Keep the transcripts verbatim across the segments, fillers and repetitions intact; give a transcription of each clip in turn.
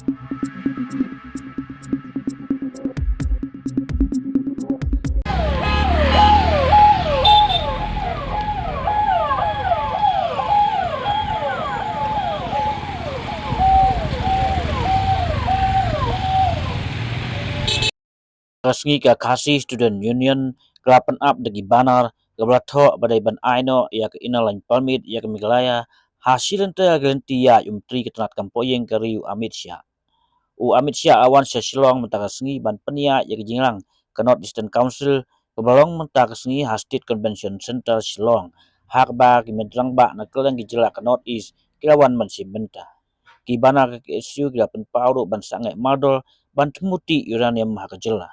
Ka sngi ka Khasi Student Union ka la pynap da ki banner kaba la thoh ba dei ban ai noh ïa ka Inner Line Permit ïa ka Meghalaya ha shi lynter ka lynti ïaid u Myntri ka tnad kam poh ïing ka ri u Amit Shah. U Amit Shah u wan sha Shillong mynta ka sngi ban pynïaid ïa ka jingïalang ka North Eastern Council kaba long mynta ka sngi ha State Convention Centre Shillong, ha kaba ki rangbah na kylleng ki jylla ka North East ki la wan ban shim bynta. Ki banner ka K S U ki la pynpaw ruh ban sangeh mardor ban thmu tih uranium ha ka jylla.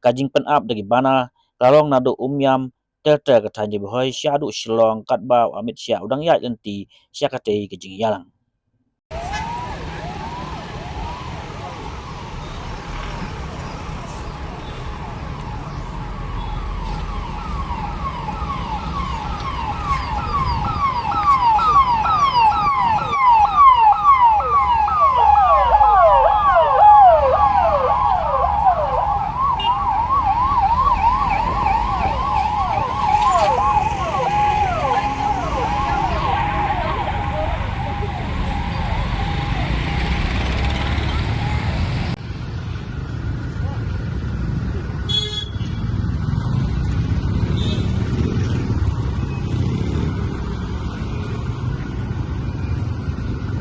Ka jingpynap da ki banner ka la long naduh Umiam ter ter ka thaiñ Ri Bhoi shaduh Shillong katba u Amit Shah u dang ïaid lynti sha katei ka jingïalang.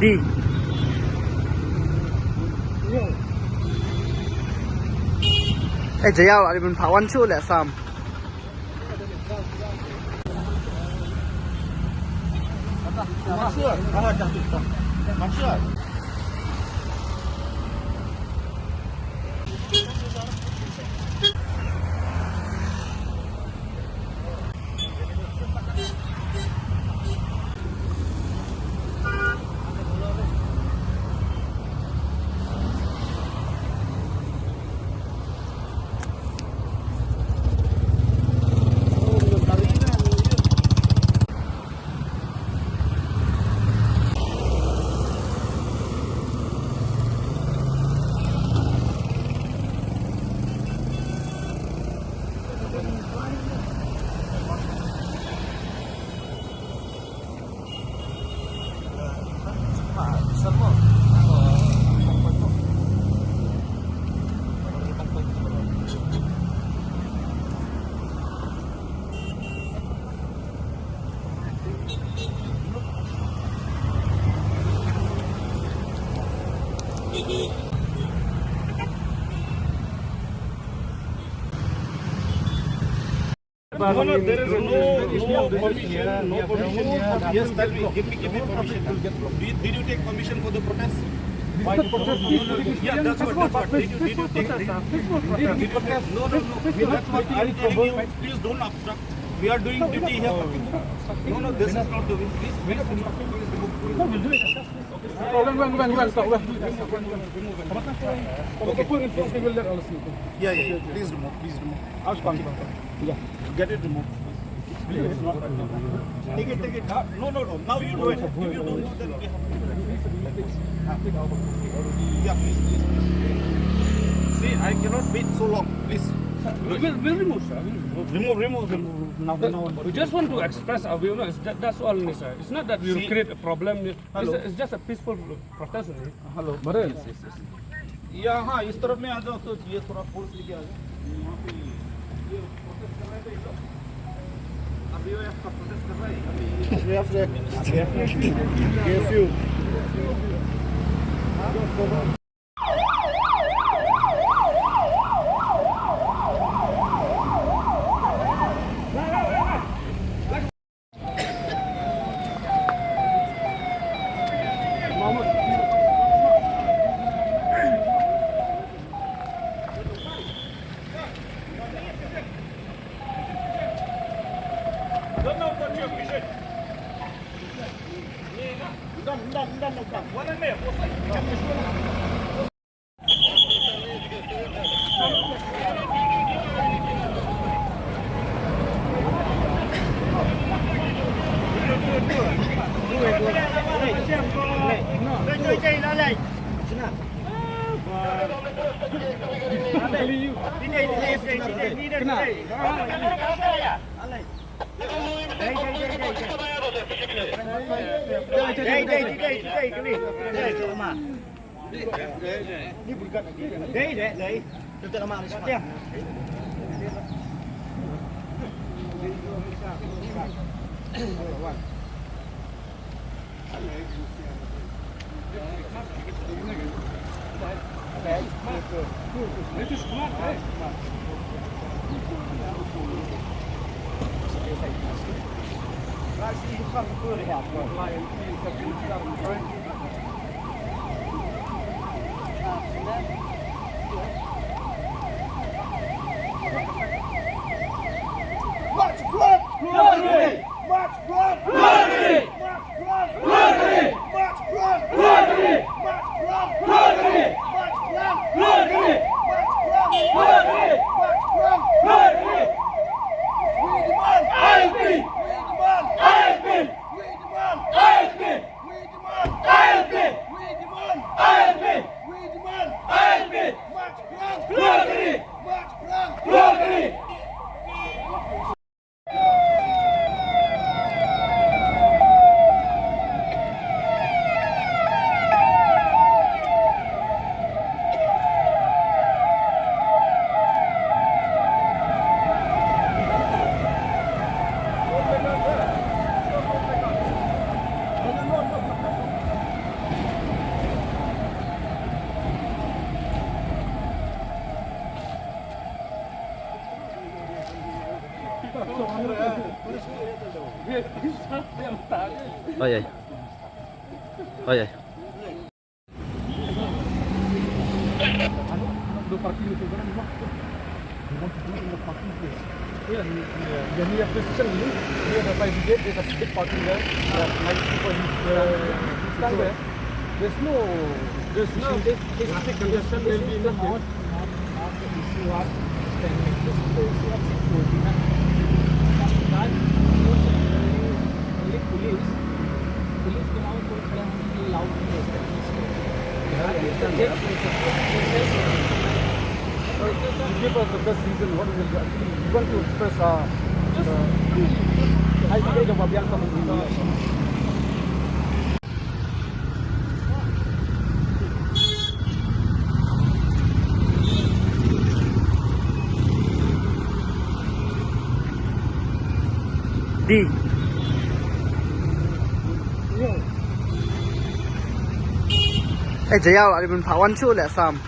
Di. Eh, Jayal, ada pun pawan cu le sam. No, no, there is no, no permission, no permission here. Yes, tell me, give me, give me permission. Did, did you take permission for the protest? Why the protest? No, no, yeah, that's what, that's what. Did you, did you take, did, did you take, no, no, no. That's what I'm telling you. Please don't obstruct. We are doing duty here. No, no, this is not the way. Please, please, please, please remove. Please remove. Wait, wait, wait, stop, wait. Remove, remove, remove. Yeah, yeah, yeah. Please remove, please remove. Ask Pang. Yeah. Get it removed. Please, it's not right now. Take it, take it. Uh, no, no, no. Now you do it. If you don't do, then we have to do it. Yeah, please, please, please. See, I cannot wait so long. Please. We'll, we'll, we'll remove, sir. We'll remove. Remove, remove, remove. Now, now. We just want to express our view. No, it's that, that's all, sir. It's not that we'll create a problem. It's, it's just a peaceful protest only. Hello. Yes, yes, yes. यहाँ, हाँ, इस तरफ में आ जाओ तो ये थोड़ा फोर्स लेके आ जाओ। यहाँ पे ये प्रोटेस्ट कर रहे थे ये लोग। आरपीओएफ का प्रोटेस्ट कर रहा है, यहाँ पे ये आरपीओएफ से, केएसयू। March Front! Glory! March Front! Glory! March Front! Glory! March Front! Glory! March Front! Glory! March Front! Glory! March Front! Glory! March Front! Glory! We demand I L P! We demand I L P! We demand I L P! We demand I L P! We demand I L P! We demand I L P! March Front! Glory! March Front! Glory! Oi, oi. Oi, oi. Yeah, yeah, yeah, near the station, near the fire brigade, there's a big parking there. Yeah, like, people, uh, stand there. There's no, there's no, this, this, this, this is the not, not, not the issue of standing. This is the issue of security. That, only police, police के अलावा कोई खड़ा होने के लिए allowed नहीं है। Give us the best reason what we will actually, we want to express our, uh, I think of Abhyang coming. Di. Eh, Jaya, lah, di pun pawan chu leh sam.